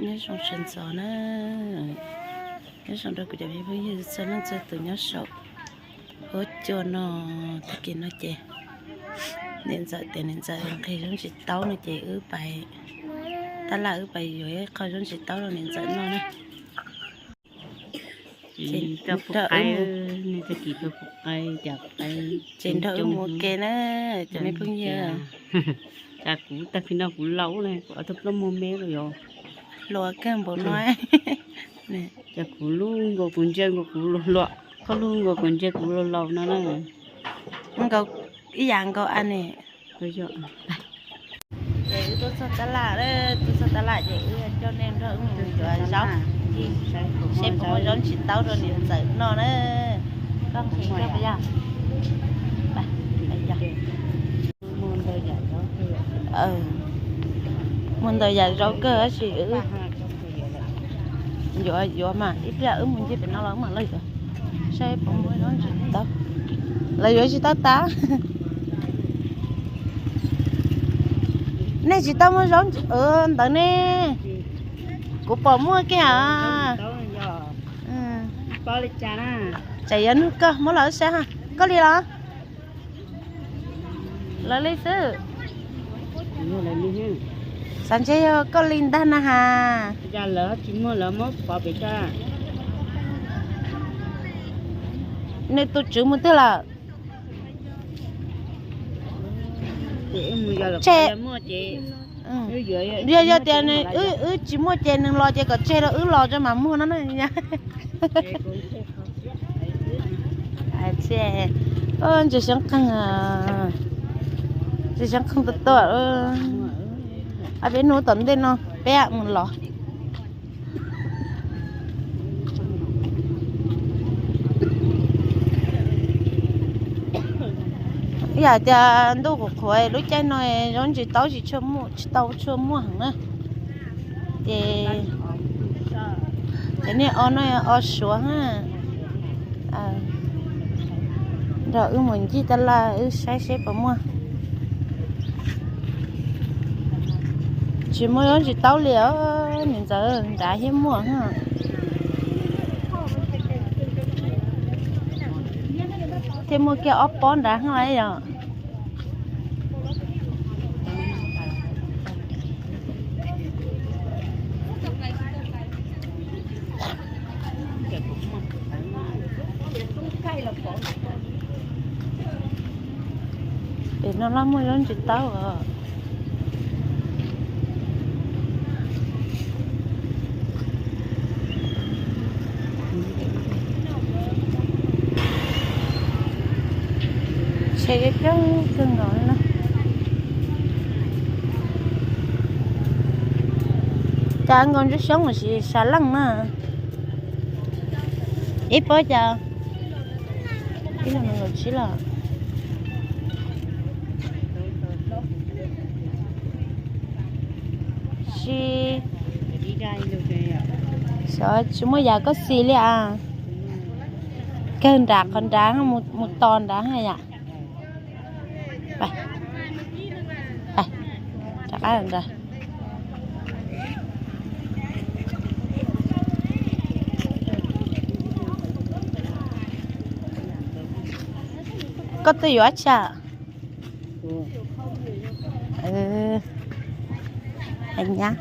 Nyob zoo sawv ntxov na, nyob zoo rau kuv cov me phooj ywg txhua leej txhua tus nyob saum huab cua no. Tag kis no ces niam ntxawm tias niam ntxawm nqhis zaub ntsis taub no ces wb pais, tab laj wb pais yuav ib qho zaub ntsis taub rau niam ntxawm noj na. Ces nrog wb mus ke na, cov me phooj ywg. Cas kuv tag kis no kuv laus na, kuv ob tug plaub muag me los yog hluas kawg npaum no. Cas kuv lub nkaus kuv ntsia nkaus kuv laus hluas, koj lub nkaus kuv ntsia kuv laus laus no na. Nkaus ib yam nkaus a ne. Ces wb tuaj txog tab laj, tuaj txog tab laj ces wb coj nej nrog wb mus yuav zaub, seb puas muaj zaub ntsis taub rau niam ntxawm noj na. Koj nqhis koj puas yog? Muaj ntau yam zaub kawg tab sis yuav yuav mas ib pliag wb mus ncig pem no los wb mam los yuav, saib puas muaj zaub ntsis taub. Los yuav tsis tau tas. Nej tsis tau muaj zaub ntawd ne? Kuv pom muaj kiag. Tsam yuav nug koj muab los wb saib. Koj li los? Lawv li xwb. Xav ntshe yog koj li ntag na has. Nws tus tswv mus twg lawm? Tseg, yog yog tias wb tsis muaj ces nws los ces kom tseg rau wb los tso mam muag no na. Ntses xyoob qeeg, ntses xyoob qeeg tuaj tuaj. Peb hnub tom ntej no peb mus los. Ib yam tias ntuj qhuav qhuav lub caij no zaub ntsis taub tsis tshua muaj, tsis tau tshua muaj heev na. Ces cov niag o no o suav na. Nrog wb mus ncig tab laj wb saib seb puas muaj. Tsis muaj zaub ntsis taub li os, niam ntxawm, nrad thiab muaj. Thiab muaj kiag ob pob nrad yog. Pem no los muaj zaub ntsis taub os. Tsheb coob kawg nkaus li na. Cas nkaus ntsuab xyoob los sis sa leej na. Ib pob cas ib leeg nees nkaum tsib los. Sib xyov tsis muaj yam koj xis li as. Kawg nram qhov nrad, mus tos nrad yom. Rov qab nrad. Koj tuaj yuav dab tsi? Hais nyab.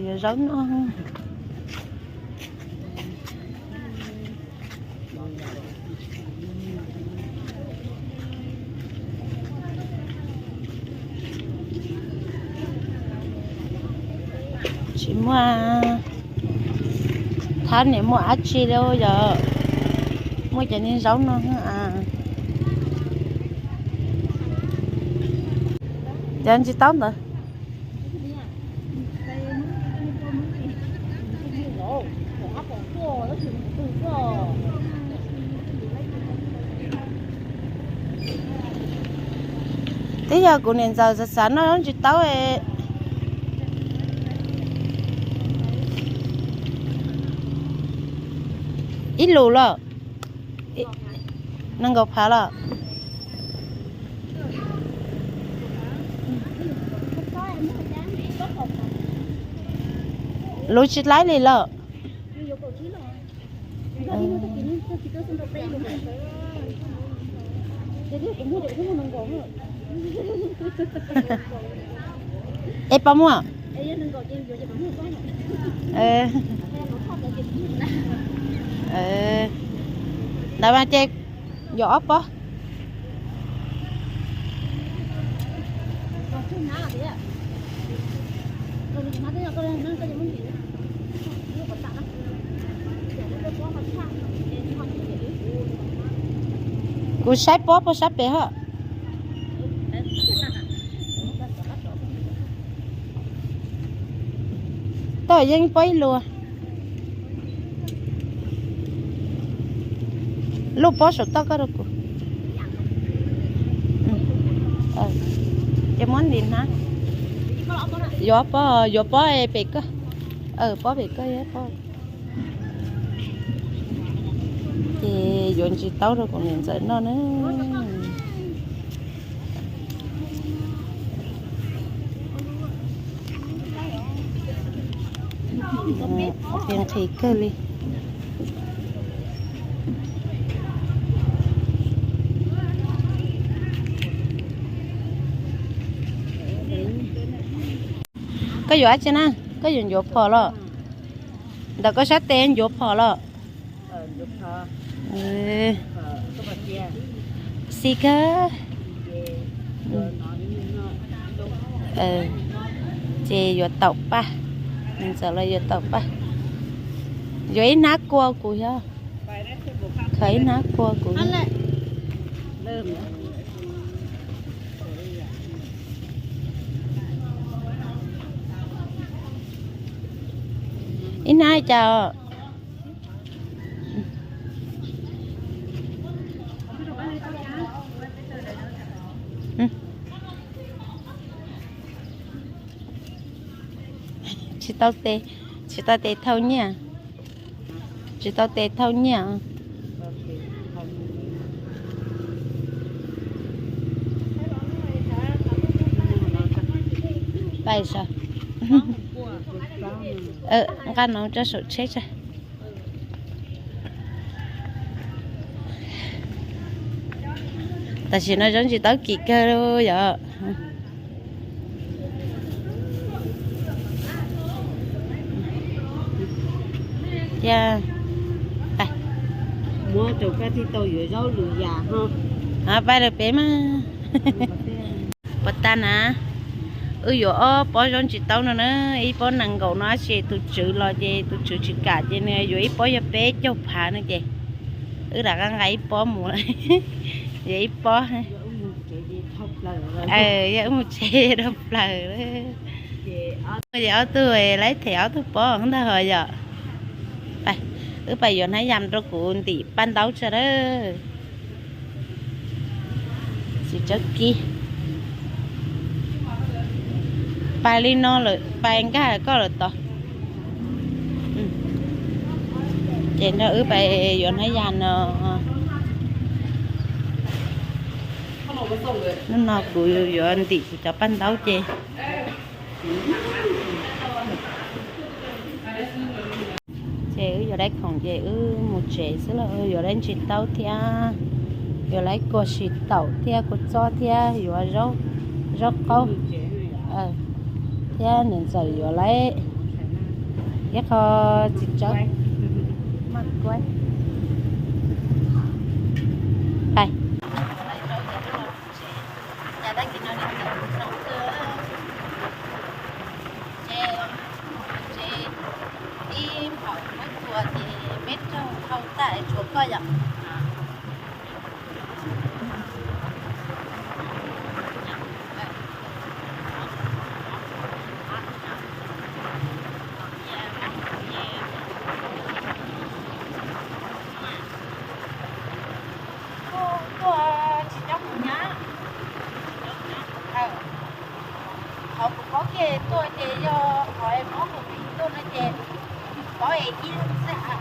Yuav zaub noj. Tsis muaj, thab niam muaj dab tsi li yog, muaj cov niag zaub no. Cov ntsis taub ntawd. Twb yog kuv niam ntxawm xav xav noj zaub ntsis taub. Ib lus los, nees nkaum phav los. Lub tsis laib li lawm. Es pom muaj. Ntawd mas ces yuav ob pob. Kuv saib pob puag sab pem hos. Toj yeej pob ib lus. Lub pob saum toj koj rau kuv. Ces muab ntim hnab. Yuav pob, yuav pob pem koj. Pob pem koj pob. Ces yuav ntsis taub rau kuv niam ntxawm noj na. Nqhis kawg li. Koj yuav dab tsi na? Koj yuav ncuav phom los? Ntawm koj sab tes ncuav phom los? Xij kawg. Ces yuav taum paj, niam ntxawm los yuav taum paj. Yuav ib hnab kua kuv yog, khaws ib hnab kua kuv. Ib hnab cas. Tsis tau tes, tsis tau tes thauj nyiaj, tsis tau tes thauj nyiaj. Pais sav, nqa no rau saum tsheb tsa. Tam sim no zaub ntsis taub kim kawg li yom. Thiab, muab rau koj thiaj tau yuav zaub lwm yam ho. Pab lawm peb mas. Puas tag na? Wb yuav ob pob zaub ntsis taub no na, ib pob nees nkaum no ces tus tswv los ces tus tswv tsis kam ces nws yuav ib pob yog peb caug phav no ces wb rov qab nqa ib pob mus. Yuav ib pob. Yog wb mus tsev dhau plaws. Ces ob tug laib them ob tug pob ntag ho yom. Wb pais yuav hnab yas rau kuv ntim paj ntaub tso lawm. Tsis tsaub kib. Pais li no lawm, pais nkag koj lawm tod. Ces nrog wb pais yuav hnab yas no. Hnub no kuv yuav ntim kuv cov paj ntaub ces, ces wb yuav dai khoom ces wb mus tsev xwb los yuav dai ntsis taub thiab, yuav dai kua tsis taum thiab kua txob thiab yuav zaub, zaub qaub, thiab niam ntxawm yuav dai ib qho txiv tsawb maj kuaib. Pais. Ces ib npaum muab txuas ces peb raug hau tag tshuav koj yom. Tuaj tsis nyob kuv nyab. Qhov kuv paub kiag tuaj ces yog qhov es mob covid tuaj no ces paub es ib leeg xwb.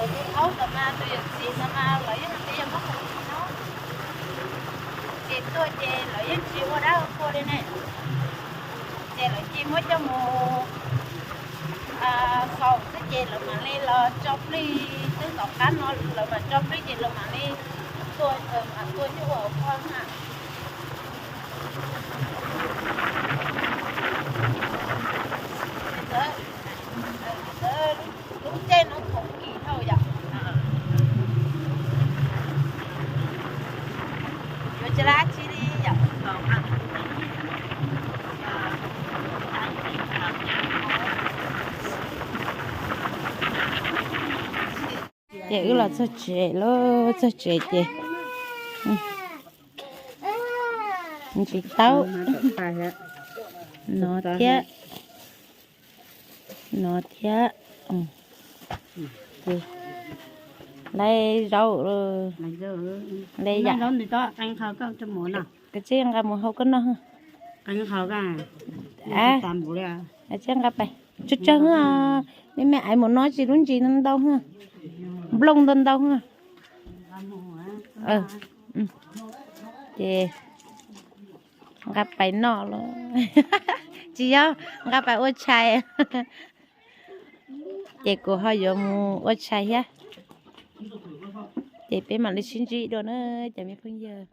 Tus aub ntawd mas tus yawm txiv ntawd mas lawv yeej hais tias yog mob covid no. Tuaj ces lawv yeej tsis ua dab ua qhua li ne. Ces lawv cia muab coj mus xaus xwb ces lawv mam li los tso plig, twb tom qab no lawv mam tso plig ces lawv mam li tua, mam tua coj ua hauv kho na. Lub caij no thaum kis dhau yom. Yuav tsis lab tsi li yom. Ces wb los txog tsev lawm, txog tsev ces ntsis taub no thiab, no thiab, ces lawv zaub, lawv yam, koj tsis nqa mus hau koj noj. Tsis nqa pais, tsawg tsawg, me me ais mus no tsis lub ntsis ntau, nplooj ntau ntau. Ces nqa pais noj los tsis yog, nqa pais ua tshais. Ces kuv ho yuav mus ua tshais thiab. Ces peb mam li sib ntsib dua na cov me phooj ywg.